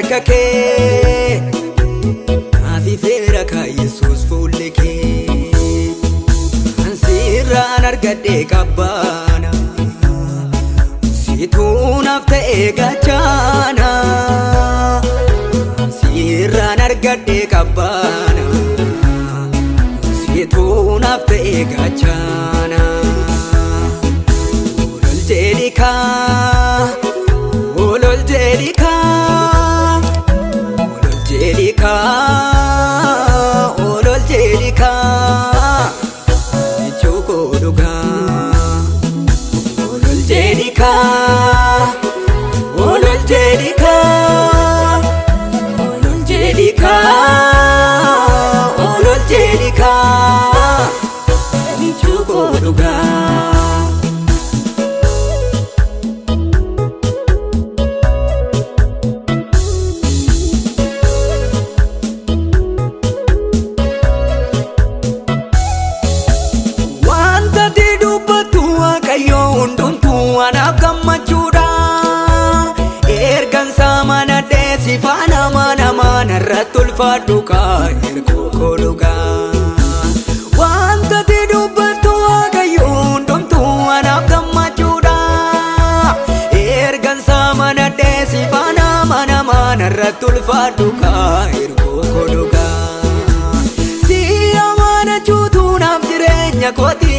akka kee. Naaf ifeera kaa Yesuus fuulli kee. Ansirraan argadhee qabbaana. Situu naaf ta'ee gachaana. Sirraan argadhee qabbaana. Situu naaf ta'ee gachaana. Olol jedhi kaa. Olol jedhi kaa. Olol jedhi kaa. Olol jedhi kaa. Michuu koo dhugaa. Olol jedhi kaa. Olol jedhi kaa. Olol jedhi kaa. Olol jedhi kaa. Michuu koo dhugaa. Wanta ati dubbattu Waaqayyo hundumtuu anaaf gammachuudha. Ergansaa mana dheesi faana mana mana irratti ulfaadhu kaa ergoo koo dhugaa. Wanta ati dubbattu Waaqayyo hundumtuu anaaf gammachuudha. Ergansaa mana dheesi faana mana mana irratti ulfaadhu kaa ergoo koo dhugaa. Si amanachuutu naaf jireenya kooti.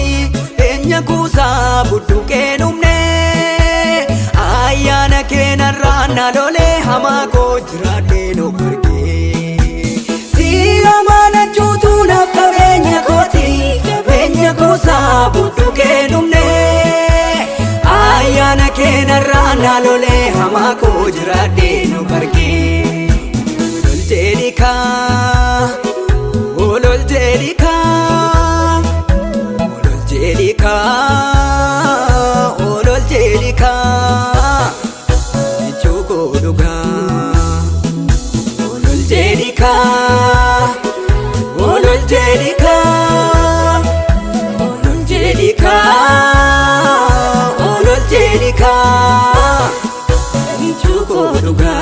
Enya kuusaa budduuqee dhumne. Ayyaana keenarraa na lolee hamaa koo jiraadhee nu argee. Si amanachuutu naaf qabeenya kooti. Qabeenya kuusaa budduuqee dhumne. Ayyaana keenarraa na lolee hamaa koo jiraadhee nu argee. Olol jedhi kaa. Olol jedhi kaa. Olol jedhi kaa. Olol jedhi kaa. Michuu koo dhugaa. Olol jedhi kaa. Olol jedhi kaa. Olol jedhi kaa. Olol jedhi kaa. Michuu koo dhugaa.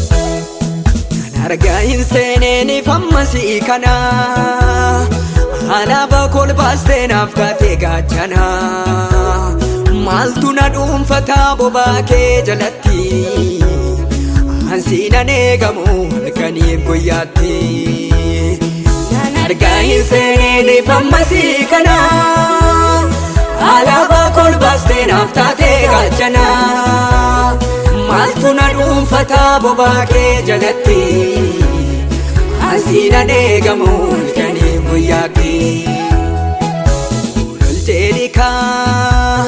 Kan argaa hin seeneeniif ammasii kana. Alaabaa kolbaastee naaf taatee gaachana. Maaltu na dhuunfataa bobaa kee jalatti? Ansi nan eegamu halkaniif guyyaatti. Kan argaa hin seeneeniif ammasii kana. Alaabaa kolbaastee naaf taatee gaachana. Maaltu na dhuunfataa bobaa kee jalatti? Ansi nan eegamu halkaniif guyyaatti. Olol jedhi kaa.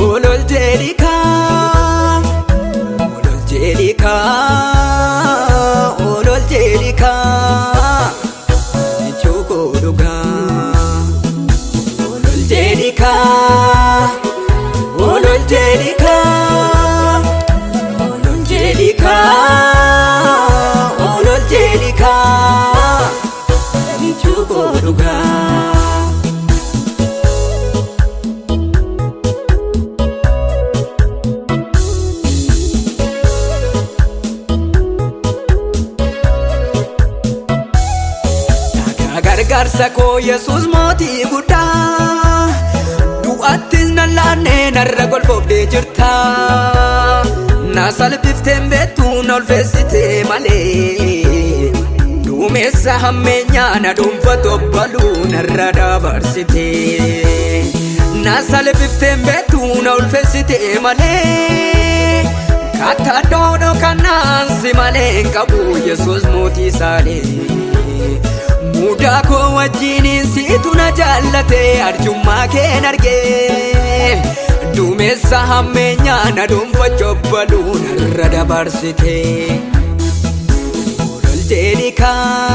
Olol jedhi kaa. Olol jedhi kaa. Olol jedhi kaa. Michuu koo dhugaa. Olol jedhi kaa. Olol jedhi kaa. Olol jedhi kaa. Olol jedhi kaa. Michuu koo dhugaa. Dhagaa gargaarsa koo Yesuus mootii guddaa. Du'attis nan laannee narra golboobdee jirta. Na salphifteen beektu na ulfeessitee malee. Duumessa hammeenyaa na dhuunfatu obbaluu narra dabarsite. Na salphifteen beektu na ulfeessitee malee. Kattaa doodoo kanaan si malee hin qabu Yesuus mootii saalee. Mudaa koo wajjiniin siitu na jaallate arjummaa keen argee. Duumessa hammeenyaa na dhuunfachuu obbaluu narra dabarsite. Olol jedhi kaa.